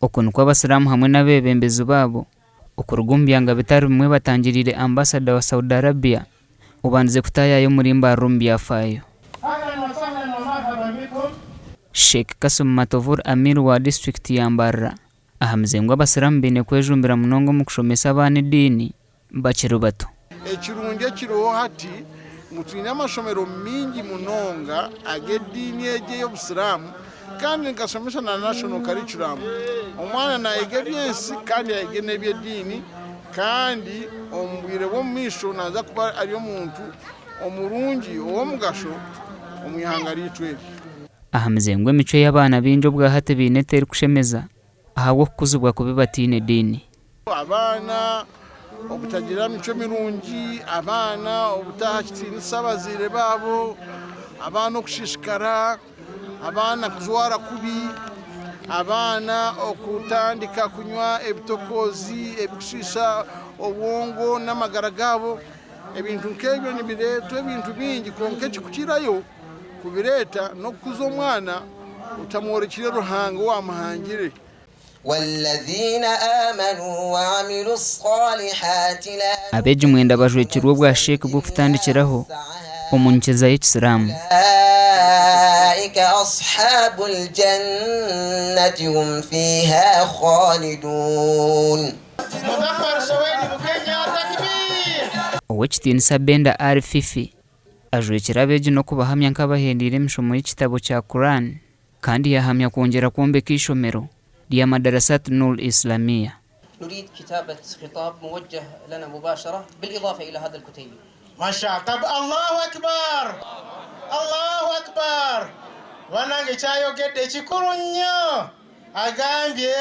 Oku nikwo Abasiraamu hamwe n'abeebembezi baabo okuruga omu byanga bitari bimwe batangiriire Ambasada wa Saudi Arabia obandize kutaayaaya omuri Mbarara omu byafaayo. Sheikh Kassim Matovur Amir wa disiturikiti ya Mbarara ahamize ngu Abasiraamu baine kwejumbira munonga omu kushomesa abaana ediini bakiri bato. Ekirungi ekiriho hati ngu twine amashomero maingi munonga ag'ediini egi ey'obusiraamu kandi nigashomesa na national curriculum. Omwana nayega eby'ensi kandi ayege n'eby'ediini kandi omu bwire bw'omu maisho naaza kuba ari omuntu omurungi ow'omugasho omu ihanga ryaitu eri. Ahamize ngu emicwe ei abaana baingi obwahati baine terikushemeza ahabw'okukuzibwa kubi bataine diini. Abaana obutagira micwe mirungi, abaana obutaha kitiinisa abazaire baabo, abaana okushishikara, abaana kujwara kubi, abaana okutandika kunywa ebitokoozi ebikushiisha obwongo n'amagara gaabo, ebintu nk'ebyo nibireetwa ebintu bingi kwonka ekirikukirayo kubireeta n'okukuza omwana otamworekire Ruhanga owaamuhangire. Abeegi mwenda bajwekirwe obwa Sheik bw'okutandikiraho omu nyikiriza y'ekisiraamu. Ow'ekitiinisa Benda Ali Fifi ajwekire abeegi n'okubahamya nk'abahendeire emishomo y'ekitabo kya Quran. Kandi yaahamya kwongyera kwombeka eishomero rya Madarasat Noor Islamia. نريد كتابة خطاب موجه لنا مباشرة بالإضافة إلى هذا الكتيب. Masha tab Allahu Akbar Allahu Akbar banange kyayogedde kikulu nnyo agambye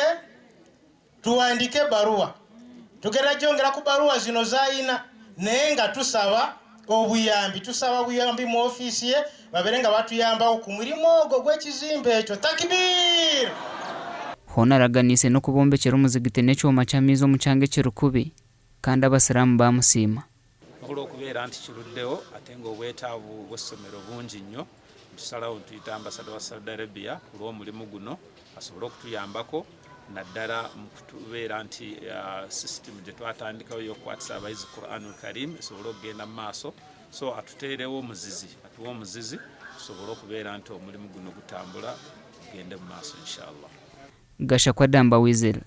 tuwandike ebbaluwa tugenda gyongera ku bbaluwa zino zayina naye nga tusaba obuyambi tusaba buyambi mu ofiisi ye babeere nga batuyambawo ku mulimu ogwo gw'ekizimbe ekyo takbiir Hoona araganiise n'okubombekyera omuzigiti n'ekyoma ky'amaizi omu kyanga ekiri kubi kandi Abasiraamu baamusiima. Olw'okubeera nti kiruddewo ate ng'obwetaavu bw'essomero bungi nnyo, netusalawo netuyita Ambasada wa Saudi Arabia ku lw'omulimu guno asobole okutuyambako naddala mu kubeera nti system gyetwatandikawo ey'okukwatisa abayizi Quranul Karim esobole okugenda mu maaso so atuteerewo omuzizi atuwe omuzizi tusobole okubeera nti omulimu guno gutambula gugende mu maaso inshallah. Gashakwa Damba Weasel.